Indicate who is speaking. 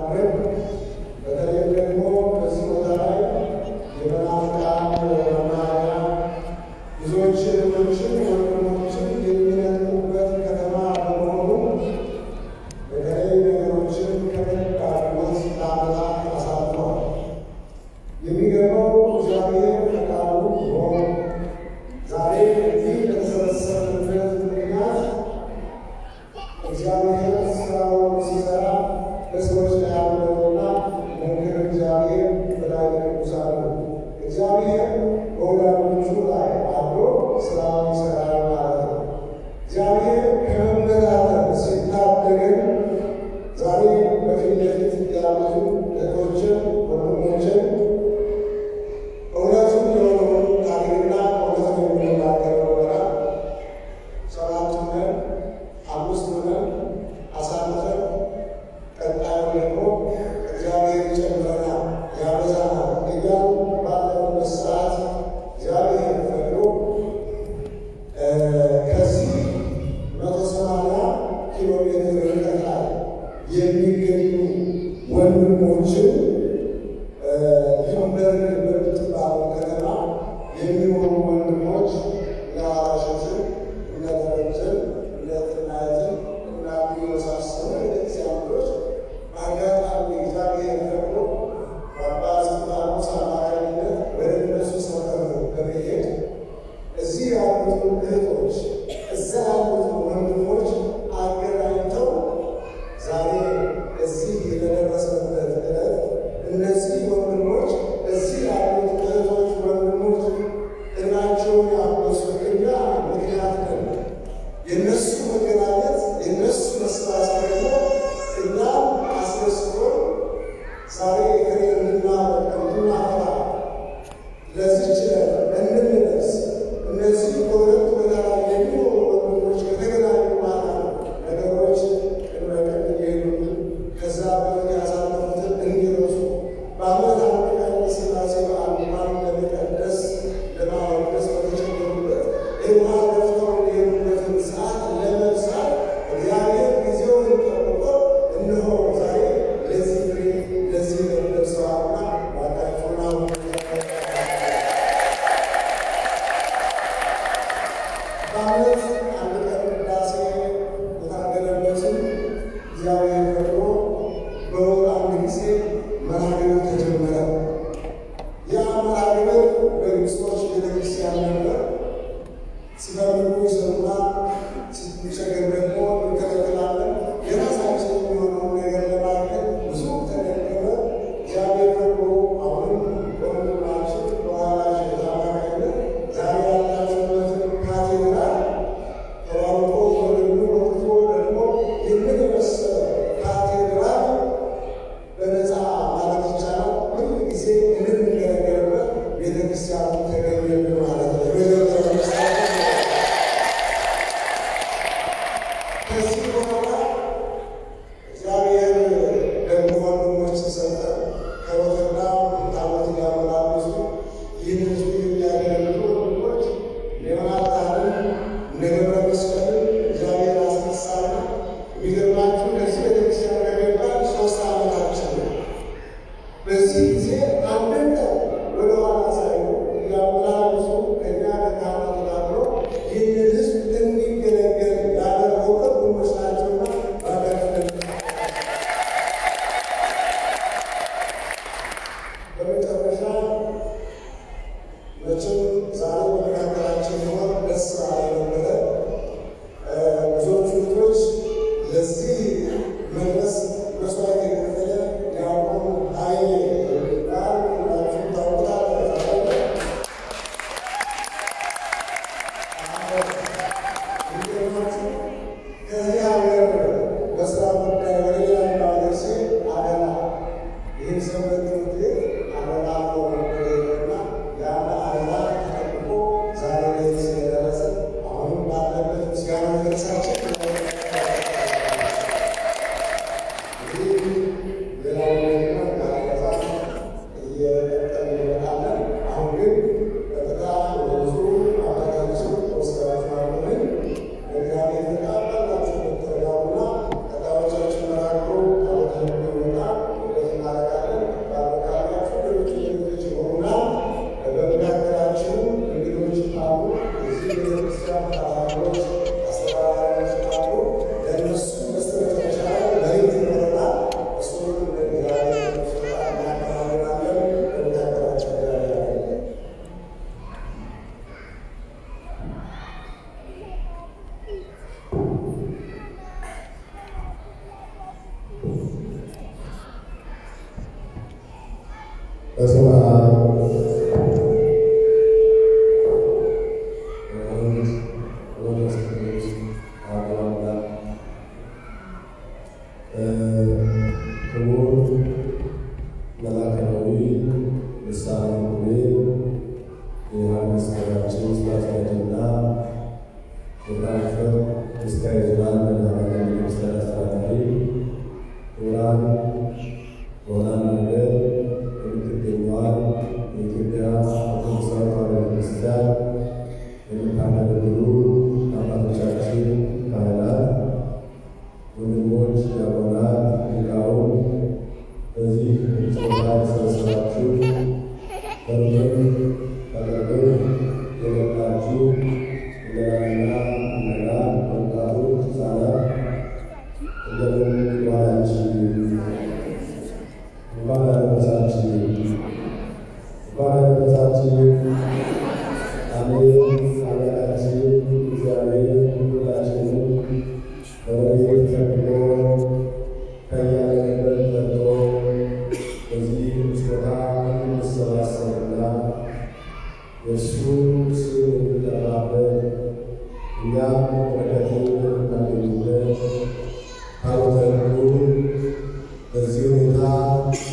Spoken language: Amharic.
Speaker 1: በማድረግ በተለይም ደግሞ በዚህ ቦታ ላይ የመናፍቃን መናኸሪያ፣ ብዙዎች እህቶችን ወንድሞችን የሚነጥቁበት ከተማ በመሆኑ በተለይ ነገሮችን ከበድ አድርጎት ለዓመታት አሳልፈዋል። የሚገርመው እግዚአብሔር ፈቃዱ ሆኖ ዛሬ እዚህ ለተሰበሰብንበት ምክንያት እግዚአብሔር ስራውን ሲሰራ በሰዎች ላይ ያለውና መንክር እግዚአብሔር በላይ ቅዱሳን ነው። እግዚአብሔር በወዳጆቹ ላይ አድሮ ስራውን ይሰራል ማለት ነው። እግዚአብሔር ከመበታተን ሲታደገን ዛሬ በፊት ለፊት ያሉትን እህቶችን ወንድሞችን እውነቱን የሆነውን ታሪክና እውነቱን የምንናገረው ነውና 7 ሆነን 5 ሆነን አሳልፈን ቀጣዩ ደግሞ እግዚአብሔር ይጨምረናል ያበዛናል እያሉ ባለንበት ሰዓት እግዚአብሔር ፈቅዶ ከዚህ 180 ኪሎ ሜትር ርቀት ላይ የሚገኙ ወንድሞችን ሊምበርግ በምትባለው ከተማ የሚኖሩ ወንድሞች እነ ሐዋርያትን፣ እነ ደረጀን፣ እነ ጥናትን እና የመሳሰሉ የቤተክርስቲያን ልጆች በአጋጣሚ እግዚአብሔር ፈቅዶ በአባ እስጢፋኖስ አማካኝነት ወደ እነሱ ሰፈር በመሄድ እዚህ ያሉትን እህቶች እዛ ያሉትን ወንድሞች አገናኝተው ዛሬ እዚህ ለደረስንበት ዕለት
Speaker 2: በስመ አብ ወወልድ ወመንፈስ ቅዱስ አሐዱ አምላክ። ክቡር መልአከ ነዊ ልሳነ ኩቤ የሀገረ ስብከታችን ስራ አስኪያጅና የፍራንክፈርት ምስካየ ኅዙናን መድኃኔዓለም ቤተክርስቲያን አስተዳዳሪ፣ ክቡራን በሆላንድ ሀገር